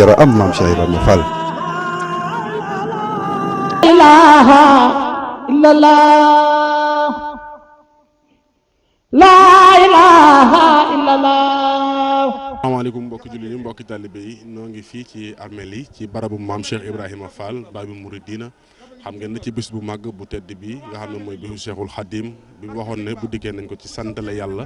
jara am maam Cheikh Ibrahima Fall. ilaha illallah la ilaha illallah. asalaamaaleykum mbokki jullit yi mbokki talibé yi noo ngi fii ci armeel yi ci barabu maam Cheikh Ibrahima Fall Baabul Muridiina xam ngeen ne ci bis bu màgg bu tedd bi nga xam ne mooy bisu Cheikhul Khadim bi waxoon ne bu dikkee nañ ko ci santale yàlla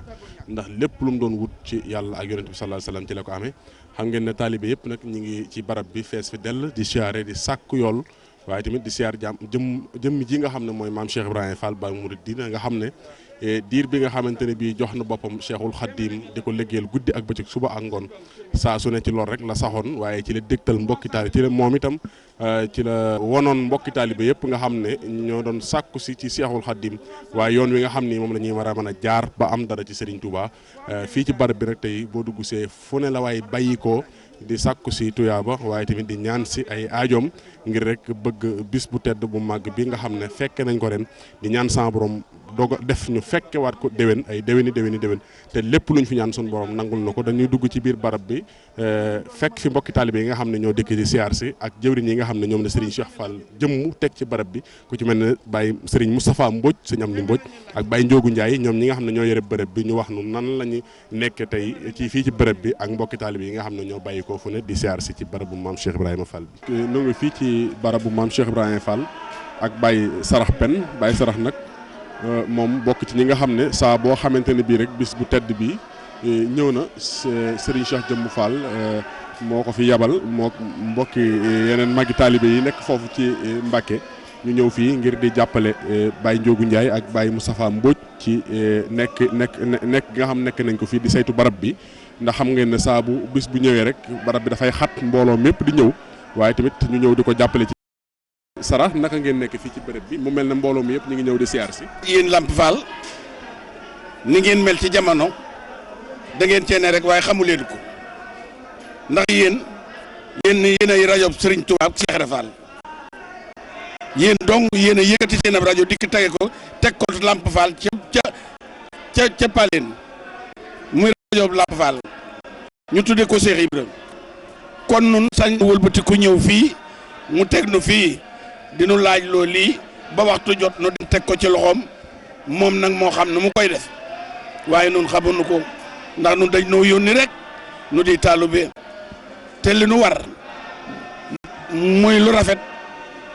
ndax lépp lu mu doon wut ci yàlla ak yonent bi sallallahu alayhi wasallam ci la ko amee xam ngeen ne talibé yëpp nag ñi ngi ci barab bi fees fi dell di siyaare di sàkku yool waaye tamit di siyaar jëmm ji nga xam ne mooy maam Cheikh Ibrahima Fall Baabul Muridiina nga xam ne diir bi nga xamante ne bii jox na boppam Cheikhul Khadim di ko liggéeyal guddi ak bëccëg suba ak ngoon saa su ne ci lool rek la saxoon waaye ci la dégtal mbokki taali ci la moom itam ci la wonoon mbokki taalibe yëpp nga xam ne ñoo doon sàkku si ci Cheikhul Khadim waaye yoon wi nga xam ni moom la ñuy war a mën a jaar ba am dara ci Serigne Touba fii ci barab bi rek tey boo dugg see fu ne la waaye bàyyi ko di sàkku si tuyaaba waaye tamit di ñaan si ay aajoom ngir rek bëgg bis bu tedd bu màgg bi nga xam ne fekke nañ ko ren di ñaan sama borom doog def ñu fekke waat ko déwén ay déwéni te lépp luñ fi ñaan suñu borom nangul na ko dañuy dugg ci biir barab bi fekk fi mbokki taalibe yi nga xam ne ñoo dëkk ci siyaar si ak jëwriñ yi nga xam ne ñoom la Serigne Cheikh Fall jëmm teg ci barab bi ku ci mel ne Baye Serigne Moustapha Mbodj sëñ Amdi Mbodj ak Baye Ndiogu Ndiaye ñoom ñi nga xam ne ñoo yore bërëb bi ñu wax nu nan la ñu nekk tey ci fii ci bërëb bi ak mbokki taalibe yi nga xam ne ñoo bàyyi ko fu ne di siyaar si ci barabu maam Cheikh Ibrahima Fall bi ñu ngi fii ci barabu maam Cheikh Ibrahima Fall ak Baye Sarax Pen Baye Sarax nag moom bokk ci ñi nga xam ne saa boo xamante ne bii rek bis bu tedd bi ñëw na Serigne Cheikh Jëmm Fall moo ko fi yabal moo mbokki yeneen magi taalibe yi nekk foofu ci Mbàkke ñu ñëw fii ngir di jàppale Baye Ndiogu Ndiaye ak Baye Moustapha Mbodj ci nekk nga xam nekk nañ ko fii di saytu barab bi ndax xam ngeen ne saa bu bis bu ñëwee rek barab bi dafay xat mbooloo mépp di ñëw waaye tamit ñu ñëw di ko jàppale ci Sara naka ngeen nekk fii ci bërëb bi mu mel ne mbooloo mi yëpp ñu ngi ñëw di siyaar si. yéen Lamp Fall ni ngeen mel ci jamono da ngeen cee ne rek waaye xamu leen ko ndax yéen ay rajo Serigne Touba ak Cheikh Ibra Fall yéen donc yéen a yëkkati seen ab rajo dikk tege ko teg ko Lamp Fall ca Paleen muy rajo Lamp Fall ñu tuddee ko Cheikh Ibra kon nun sañ wëlbati ku ñëw fii mu teg nu fii. dinu laaj loo lii ba waxtu jot nu di teg ko ci loxoom moom nag moo xam nu mu koy def waaye nun xamuñu ko ndax nun dañ noo yónni rek nu di taalibe te li nu war muy lu rafet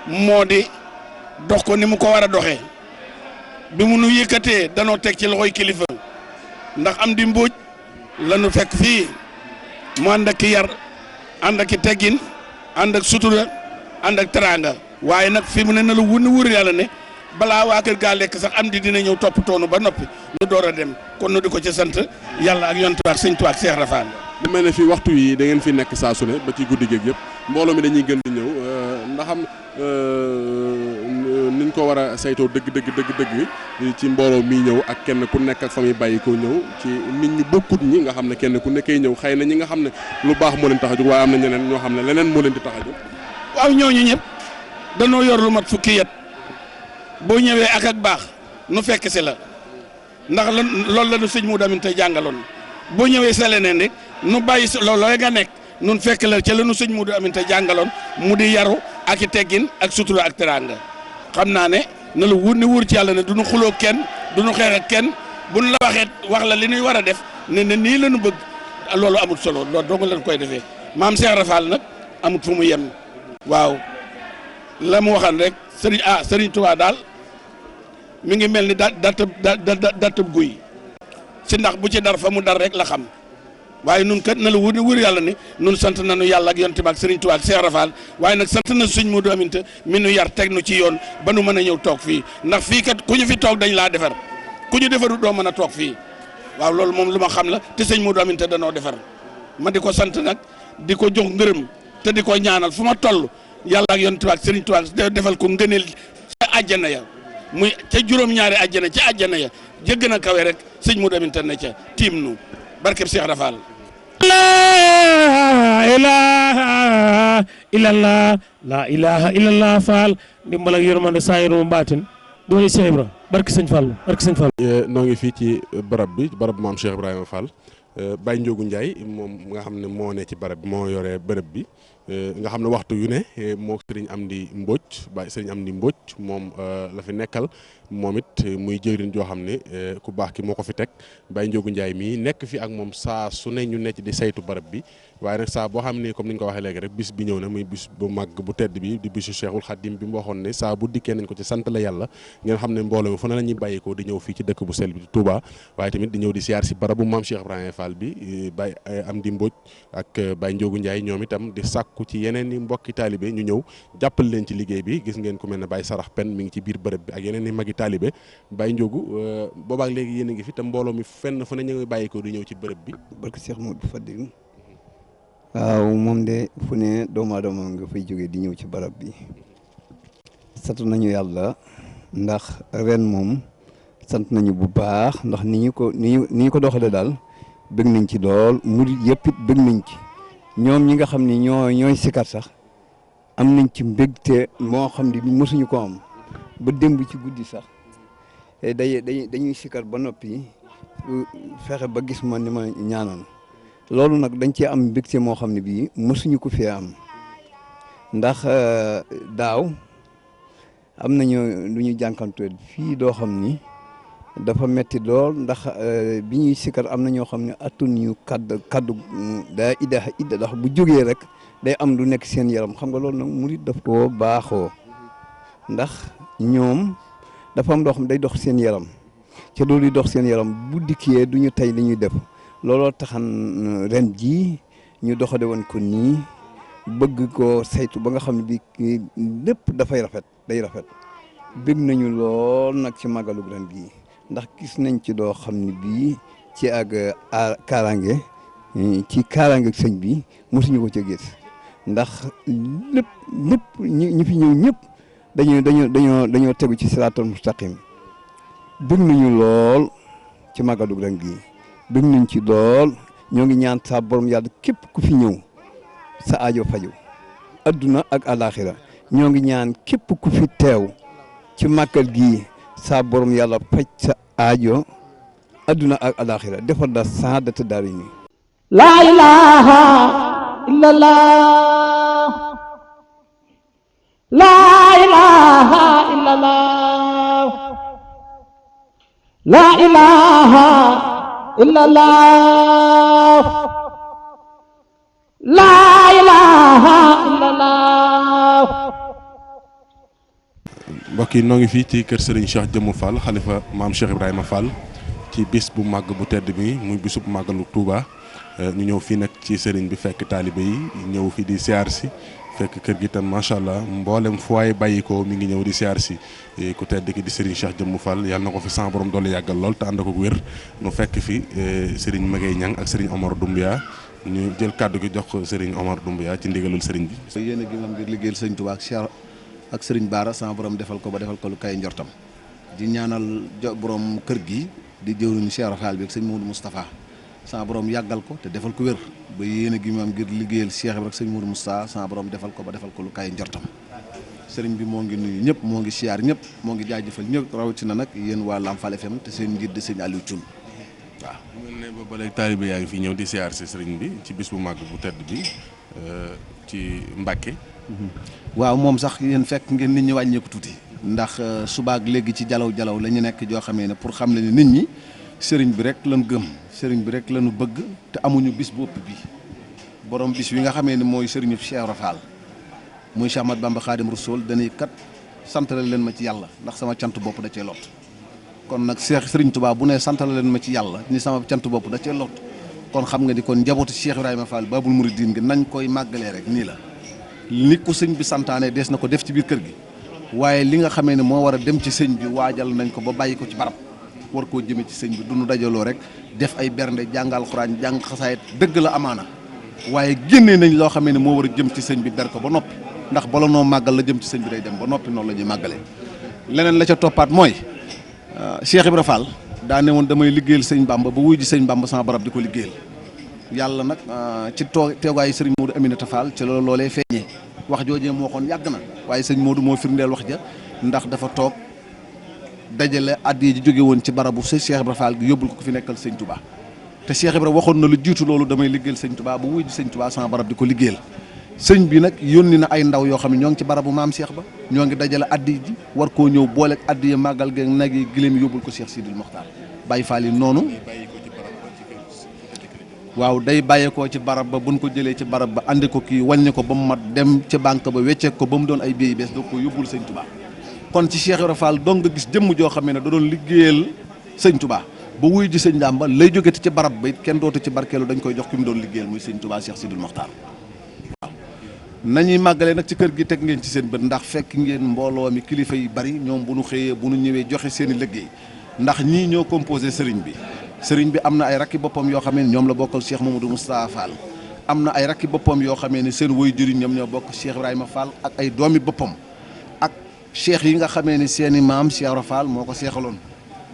moo di dox ko ni mu ko war a doxee bi mu nu yëkkatee danoo teg ci loxoy kilifa ndax am di Mbóoj la nu fekk fii mu ànd ak ki yar ànd ak ki teggin ànd ak sutura ànd ak teraanga waaye nag fi mu ne na la wóor yàlla ne balaa waa kër gaa lekk sax am di dina ñëw topp toonu ba noppi ñu door a dem kon nu di ko ci sant yàlla ak yonent ak sëñ Tuubaa ak Seex Rafaan. lu mel ne fii waxtu yi da ngeen fi nekk saa su ne ba ci guddi géeg yëpp mbooloo mi dañuy gën di ñëw ndax am niñ ko war a saytoo dëgg ci mbooloo mi ñëw ak kenn ku nekk ak fa muy bàyyi ko ñëw ci nit ñi bokkut ñi nga xam ne kenn ku nekkay ñëw xëy na ñi nga xam ne lu baax moo leen tax a jóg waaye am na ñeneen ñoo xam ne leneen moo leen di tax a jóg. waaw ñooñu ñëpp danoo yor lu mat fukki yet boo ñëwee ak baax nu fekk si la ndax loolu la nu sëñ Modou Aminta jàngaloon boo ñëwee sa leneen rek nu bàyyi loolu nga nekk nun fekk la ca la nu sëñ Modou Aminta jàngaloon mu di yaru ak i teggin ak sutura ak teraanga xam naa ne na la wóor ne wóor ci yàlla ne du nu xuloo kenn du nu xeex ak kenn bu nu la waxee wax la li nuy war a def ne nii la nu bëgg loolu amul solo loolu dong lañ koy defee maam Cheikh Rafal nag amut fu mu yem waaw. la mu waxan rek Serigne Touba daal mi ngi mel ni dattab guy ci ndax bu ci dar fa mu dar rek la xam waaye nun kat na la wër yàlla ni nun sant nañu yàlla ak yonent bi ak Serigne Touba ak Cheikh Rafal waaye nag sant na Serigne Modou Aminta mi nu yar teg nu ci yoon ba nu mën a ñëw toog fii ndax fii kat ku ñu fi toog dañ laa defar ku ñu defaru doo mën a toog fii waaw loolu moom lu ma xam la te Serigne Modou Aminta danoo defar ma di ko sant nag di ko jox ngërëm te di ko ñaanal fu ma toll yàlla ak yonent bi ak Serigne Touba defal ko ngëneel ca àjjana ya muy ca juróom-ñaari àjjana ca àjjana ya jëgg na kawe rek sëñ Modou Aminta ne ca tiim nu barkeb Cheikh Rafal. la ilaha illallah la ilaha illallah Fall ndimbal ak yërmande saa yërmu baatin doole Cheikh Ibra barke sëñ Fall barke sëñ Fall. noo ngi fii ci barab bi barab maam Cheikh Ibrahima Fall Baye Ndiogou Ndiaye moom nga xam ne moo ne ci barab bi moo yore bërëb bi nga xam ne waxtu yu ne moo Serigne Amdi Mbodj Baye Serigne Amdi Mbodj moom la fi nekkal moom it muy jëwriñ joo xam ne ku baax ki moo ko fi teg Baye Ndiogou Ndiaye mii nekk fi ak moom saa su ne ñu nekk di saytu barab bi waaye nag saa boo xam ne comme ni ñu ko waxee léegi rek bis bi ñëw na muy bis bu màgg bu tedd bi di bisu Cheikhul Khadim bi mu waxoon ne saa bu dikkee nañ ko ci sant la yàlla ngeen xam ne mbooloo mi fu ne la ñuy bàyyikoo di ñëw fii ci dëkk bu sell bi di Touba waaye tamit di ñëw di siyaar si barabu maam Cheikh Ibrahima Fall bi Baye Amdi Mbodj ak Baye Ndiogou Ndiaye ñoom itam di sàkku ci yeneen i mbokki taalibe ñu ñëw jàppal leen ci liggéey bi gis ngeen ku mel ne Baye Sarax Pen mi ngi ci biir bërëb bi ak yeneen i magi taalibe Baye Ndiogou boobaak léegi yéen a ngi fi te mbooloo mi fenn fu ne ñu ngi bàyyikoo di ñëw ci bërëb bi barke Cheikh Modou Fadil waaw moom de fu ne doomu aadama nga fay jógee di ñëw ci barab bi sant nañu yàlla ndax ren moom sant nañu bu baax ndax ni ñu ko doxalee daal bëgg nañ ci lool murid yëpp it bëgg nañ ci ñoom ñi nga xam ne ñooy sikar sax am nañ ci mbégte moo xam ne mosuñu ko am ba démb ci guddi sax dañuy sikar ba noppi fexe ba gis ma ni ma ñaanoon loolu nag dañ cee am mbégte moo xam ne bii mosuñu ko fee am ndax daaw am nañu lu ñu jànkanteel fii doo xam ni dafa metti lool ndax bi ñuy sikar am na ñoo xam ne attun ñu kaddu daa idaaxa idda ndax bu jógee rek day am lu nekk seen yaram xam nga loolu nag murid daf koo baaxoo ndax ñoom dafa am loo xam day dox seen yaram ca loolu yi dox seen yaram bu dikkee du ñu tey li ñuy def looloo taxan ren jii ñu doxale woon ko nii bëgg ko saytu ba nga xam ne bi lépp dafay rafet day rafet bëgg nañu lool nag ci màggalu ren gii ndax gis nañ ci doo xam ne bii ci ak kaaraange ci kaaraange sëñ bi mosuñu ko ca gis ndax lépp ñi fi ñëw ñëpp dañoo tegu ci siraatal mustaqim bëgg nañu lool ci màggalu ren gii bëgg nañ ci lool ñoo ngi ñaan sa borom yàlla képp ku fi ñëw sa aajo faju adduna ak alaxira ñoo ngi ñaan képp ku fi teew ci màggal gii sa borom yàlla faj sa aajo adduna ak alaxira defal la saadata daari ni laa ilaha illallah laa ilaha illallah laa ilaha illallah laa ilaha illallah. mbokk yi noo ngi fii ci kër Serigne Cheikh Jëmm Fall xalifa maam Cheikh Ibrahima Fall ci bis bu màgg bu tedd bi muy bisub màggalu Touba ñu ñëw fii nag ci Serigne bi fekk taalibe yi ñëw fi di siyaar si fekk kër gi tam macha allah mboolem fu waay bàyyi ko mi ngi ñëw di siyaar si ku tedd ki di Serigne Cheikh Jëmm Fall yàlla na ko fi sama borom doole yàggal lool te ànd ko wér nu fekk fi Serigne Maguette Niang ak Serigne Omar Doumbia ñu jël kàddu gi jox ko Serigne Omar Doumbia ci ndigalul Serigne bi. yéen a ngi ngir liggéeyal Serigne Touba ak Cheikh ak Serigne Bara sama borom defal ko ba defal ko lu kay njortam di ñaanal borom kër gi di jëwriñu Cheikh Fall bi ak sëñ Modou Moustapha sama borom yàggal ko te defal ko wér ba yéen a gi maam ngir liggéeyal Cheikh Ibrahima ak sëñ Modou Moustapha sama borom defal ko ba defal ko lu kay njortam Serigne bi moo ngi nuyu ñëpp moo ngi siyaar ñëpp moo ngi jaajëfal ñëpp rawatina nag yéen waa Lamfal FM te seen njiit di sëñ Aliou Thioune waaw. mel ne ba léegi taalibe yaa ngi fi ñëw di siyaar si Serigne bi ci bis bu màgg bu tedd bi ci Mbàkke. waaw moom sax yéen fekk ngeen nit ñi wàññeeku tuuti ndax subaak léegi ci jalaw la ñu nekk joo xamee ne pour xam le ne nit ñi sëriñ bi rek lañu gëm sëriñ bi rek lañu bëgg te amuñu bis bu ëpp bi borom bis wi nga xamee ne mooy sëriñu Cheikh Rafal muy Cheikh Ahmadou Bamba Khadim Rassoul dañuy kat santale leen ma ci yàlla ndax sama cant bopp da cee lot kon nag sëriñ Touba bu ne santale leen ma ci yàlla ni sama cant bopp da cee lot kon xam nga ni kon njabootu Cheikh Ibrahima Fall Babul Mouridine gi nañ koy màggalee rek nii la li ko sëñ bi santaane dees na ko def ci biir kër gi waaye li nga xamee ne moo war a dem ci sëñ bi waajal nañ ko ba bàyyi ko ci barab war koo jëme ci sëñ bi du nu dajaloo rek def ay bernde jàngal xuraan jàng xasaayit dëgg la amaana waaye génnee nañ loo xamee ne moo war a jëm ci sëñ bi ber ko ba noppi ndax bala noo màggal la jëm ci sëñ bi day dem ba noppi noonu la ñuy màggalee leneen la ca toppaat mooy Cheikh Ibra Fall daa ne woon damay liggéeyal sëñ Bamba ba wuy ji sëñ Bamba sama barab di ko liggéeyal yàlla nag ci teewaayu sëriñ Modou Aminata Fall ci loolu loolee feeñee wax joojee moo xoon yàgg na waaye sëñ Modou moo firndeel wax ja ndax dafa toog dajale addiya ji jóge woon ci barabu Cheikh Ibra Fall gi yóbbul ko fi nekkal sëñ Touba te Cheikh Ibra waxoon na lu jiitu loolu damay liggéeyal sëñ Touba bu wuy ji sëñ Touba sama barab di ko liggéeyal sëñ bi nag yónni na ay ndaw yoo xam ne ñoo ngi ci barabu maam Cheikh ba ñoo ngi dajale addi ji war koo ñëw booleeg addi yi màggal ge nag yi giléem yóbbul ko Cheikh Sidil Mokhtar Baye Fall yi noonu waaw day bàyyeekoo ci barab ba buñ ko jëlee ci barab ba andi ko kii wàññi ko ba mu mat dem ca banque ba wecceek ko ba mu doon ay béy bees doo ko yóbbul sëñ Touba kon ci Cheikh Ibra Fall dong nga gis jëmm joo xam ne da doon liggéeyal sëñ Touba ba wuy ji sëñ Damba lay jógeti ci barab ba it kenn dootu ci barkeelu dañ koy jox ki mu doon liggéeyal muy sëñ Touba Cheikh Sidil Mokhtar waaw nañuy màggalee nag ci kër gi teg ngeen ci seen bët ndax fekk ngeen mbooloo mi kilifa yi bari ñoom bu nu xëyee bu nu ñëwee joxe seen i liggéey ndax ñii ñoo composé sëriñ bi sëriñ bi am na ay rakki boppam yoo xamee ne ñoom la bokkal Cheikh Mamadou Moustapha Fall am na ay rakki boppam yoo xamee ne seen woy jëriñ ñoom ñoo bokk Cheikh Ibrahima Fall ak ay doomi boppam ak cheikh yi nga xamee ne seen i maam Cheikh Ibra Fall moo ko seexaloon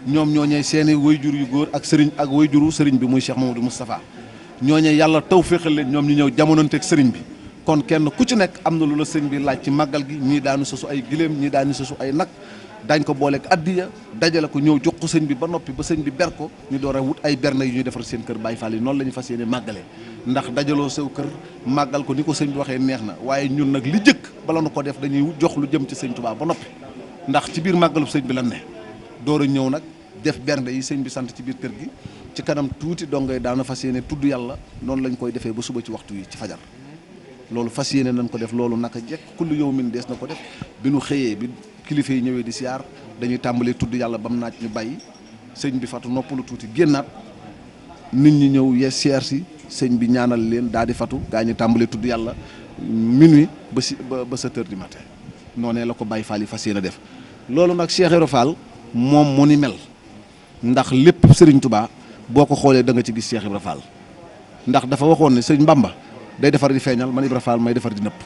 ñoom ñooñee seen i woy jur yu góor ak sëriñ ak woy juru sëriñ bi muy Cheikh Mamadou Moustapha ñooñee yàlla taw féexal leen ñoom ñu ñëw jamononteeg sëriñ bi kon kenn ku ci nekk am na lu la sëñ bi laaj ci màggal gi ñii daanu sosu ay giléem ñii daanu sosu ay nag dañ ko booleeg addiya dajale ko ñëw jox ko sëñ bi ba noppi ba sëñ bi ber ko ñu door a wut ay berne yu ñuy defar seen kër Baye Fall yi noonu la ñu fas yéene màggale ndax dajaloo sew kër màggal ko ni ko sëñ bi waxee neex na waaye ñun nag li jëkk bala nu ko def dañuy jox lu jëm ci sëñ Touba ba noppi ndax ci biir màggalu sëñ bi lan ne door a ñëw nag def bernde yi sëñ bi sant ci biir kër gi ci kanam tuuti dongay daana fas yéene tudd yàlla noonu lañ koy defee ba suba ci waxtu yi ci fajar loolu fas yéene nañ ko def loolu naka jekk kullu yow min dees na ko def bi nu xëyee bi kilifa yi ñëwee di siyaar dañuy tàmbalee tudd yàlla ba mu naaj ñu bàyyi sëñ bi fatu noppalu tuuti génnaat nit ñi ñëw ye siyaar si sëñ bi ñaanal leen daal di fatu gaa ñu tàmbalee tudd yàlla minuit ba 7 heures du matin noonee la ko Baye Fall yi fas yéene def loolu nag Cheikh Ibra Fall moom mu ni mel ndax lépp Serigne Touba boo ko xoolee da nga ci gis Cheikh Ibra Fall ndax dafa waxoon ne sëñ Bamba day defar di feeñal man Ibra Fall may defar di nëpp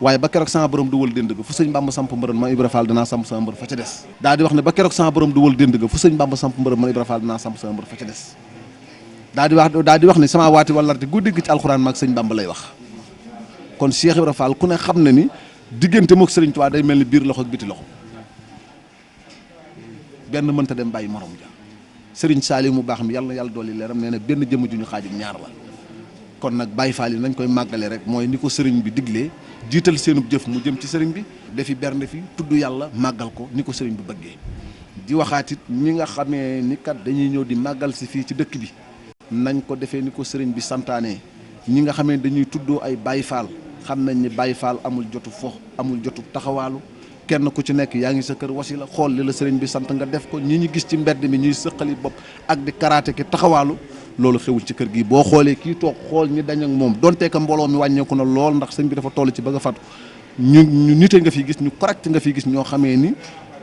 waaye ba keroog sama borom du wël dénd ga fu sëñ Bamba samp mbërën man Ibra Fall dinaa samp sama mbër fa ca des daa di wax ne ba keroog sama borom du wël dénd ga fu sëñ Bamba samp mbërën man Ibra Fall dinaa samp sama mbër fa ca des daa di wax ne sama waati wallarti guddi gi ci alxuraan maag sëñ Bamba lay wax kon Cheikh Ibra Fall ku ne xam na ni diggante mook Serigne Touba day mel ni biir loxo ak biti loxo benn mënta dem bàyyi morom ja Serigne Saliou mu baax mi yàlla na yàlla dolli leeram nee na benn jëmm ju ñu xaajum ñaar la kon nag Baye Fall yi nañ koy màggale rek mooy ni ko sëriñ bi diglee jiital seenub jëf mu jëm ci sëriñ bi defi bernde fi tudd yàlla màggal ko ni ko sëriñ bi bëggee di waxaat it ñi nga xamee ni kat dañuy ñëw di màggal si fii ci dëkk bi nañ ko defee ni ko sëriñ bi santaane ñi nga xamee dañuy tuddoo ay Baye Fall xam nañ ni Baye Fall amul jotu fo amul jotu taxawaalu kenn ku ci nekk yaa ngi sa kër wasila xool li la sëriñ bi sant nga def ko ñi ñu gis ci mbedd mi ñuy sëqali bopp ak di karaate ki taxawaalu loolu xewul ci kër gi boo xoolee kii toog xool ñi dañ ak moom donte ka mbooloo mi wàññeeku na lool ndax sëñ bi dafa toll ci bëgg a fatu ñu nite nga fi gis ñu correct nga fi gis ñoo xamee ni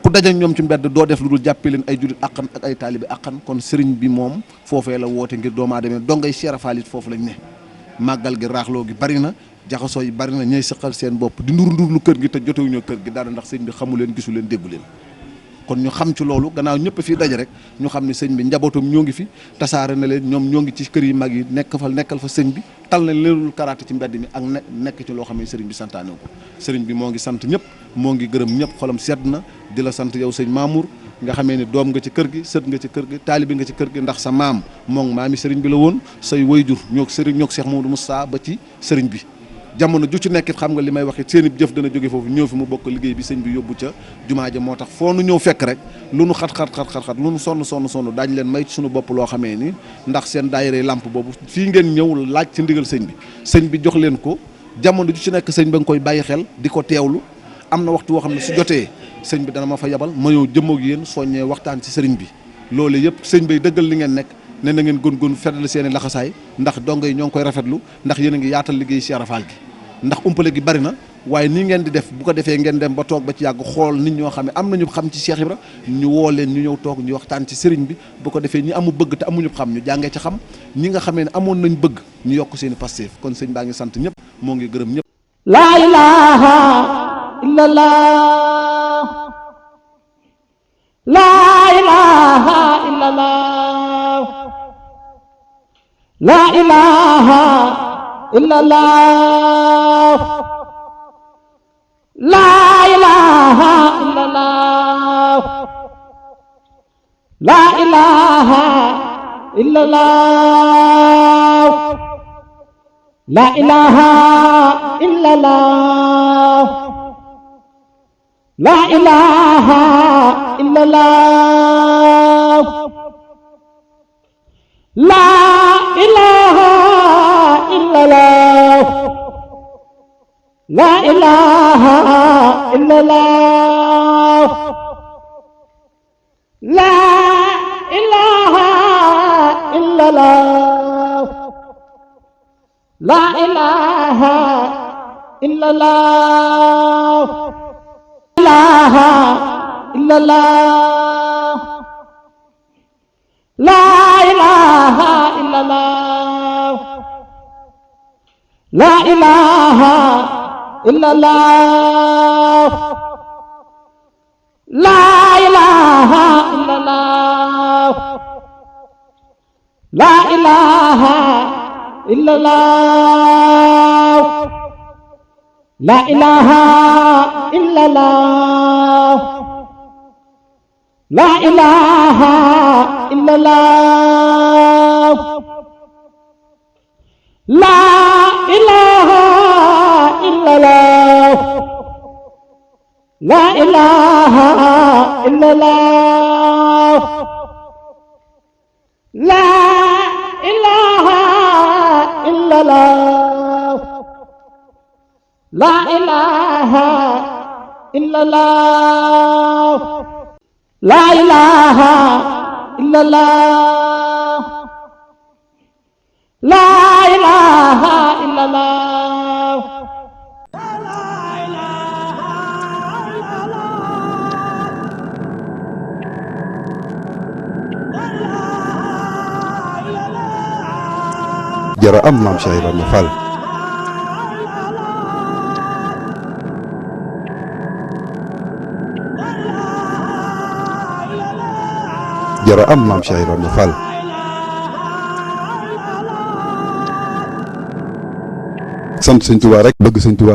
ku daje ak ñoom ci mbedd doo def lu dul jàppee leen ay jullit akkan ak ay taalibi akkan kon sëriñ bi moom foofee la woote ngir doomaa demee dongay Cheikh Fall it foofu lañ ne màggal gi raaxloo gi bari na jaxasoo yi bari na ñooy sëqal seen bopp di ndur lu kër gi te jotewuñoo kër gi dara ndax sëñ bi xamu leen gisu leen déggu leen kon ñu xam ci loolu gannaaw ñëpp fii daje rek ñu xam ne sëñ bi njabootam ñoo ngi fi tasaare na leen ñoom ñoo ngi ci kër yi mag yi nekkal fa sëñ bi tal na leelul karaate ci mbedd mi ak nekk ci loo xam ne sëriñ bi santaane ko sëriñ bi moo ngi sant ñëpp moo ngi gërëm ñëpp xolam sedd na di la sant yow sëñ Mamour nga xamee ni doom nga ci kër gi sët nga ci kër gi taalibi nga ci kër gi ndax sa maam moom maami sëriñ bi la woon say wayjur ñoo sëriñ ñoo Cheikh Mamadou Moussa ba ci sëriñ bi jamono ju ci nekkit xam nga li may wax it seen i jëf dana jóge foofu ñëw fi mu bokk liggéey bi sëñ bi yóbbu ca jumaa ja moo tax foo nu ñëw fekk rek lu nu xat lu nu sonn daañu leen may ci suñu bopp loo xamee ni ndax seen daayira làmp boobu fii ngeen ñëw laaj ci ndigal sëñ bi jox leen ko jamono ju ci nekk sëñ ba nga koy bàyyi xel di ko teewlu am na waxtu woo xam ne su jotee sëñ bi dana ma fa yabal ma ñëw jëmm ak yéen soññee waxtaan ci sëriñ bi loolu yëpp sëñ bay dëggal li ngeen nekk ne na ngeen gën feddal seen i laxasaay ndax dongo yi ñoo ngi koy rafetlu ndax yéen a ngi yaatal liggéey Cheikh Ibra Fall gi ndax umpale gi bari na waaye nii ngeen di def bu ko defee ngeen dem ba toog ba ci yàgg xool nit ñoo xam ne am nañu xam ci Cheikh Ibra ñu woo leen ñu ñëw toog ñu waxtaan ci sëriñ bi bu ko defee ñi amu bëgg te amuñu xam ñu jàngee ci xam ñi nga xamee ne amoon nañ bëgg ñu yokk seen i pastéef kon sëñ baa ngi sant ñëpp moo ngi gërëm ñëpp laa ilaaha illallah laa ilaaha illallah laa ilaaha illallah laa ilaaha illallah laa ilaaha إلا الله لا إله إلا الله لا إله إلا الله لا إله إلا الله لا إله إلا الله لا إله إلا الله لا إله إلا الله لا إله إلا الله لا إله إلا الله لا إله إلا الله لا إله إلا الله لا إله إلا الله لا إله إلا الله لا إله إلا الله لا إله إلا الله لا إله إلا الله لا إله إلا الله لا إله إلا الله لا إله إلا الله لا إله إلا الله jara am maam Cheikh Ibrahima Fall jara am maam Cheikh Ibrahima Fall sant Sëñ Tuubaa rek bëgg Sëñ Tuubaa rek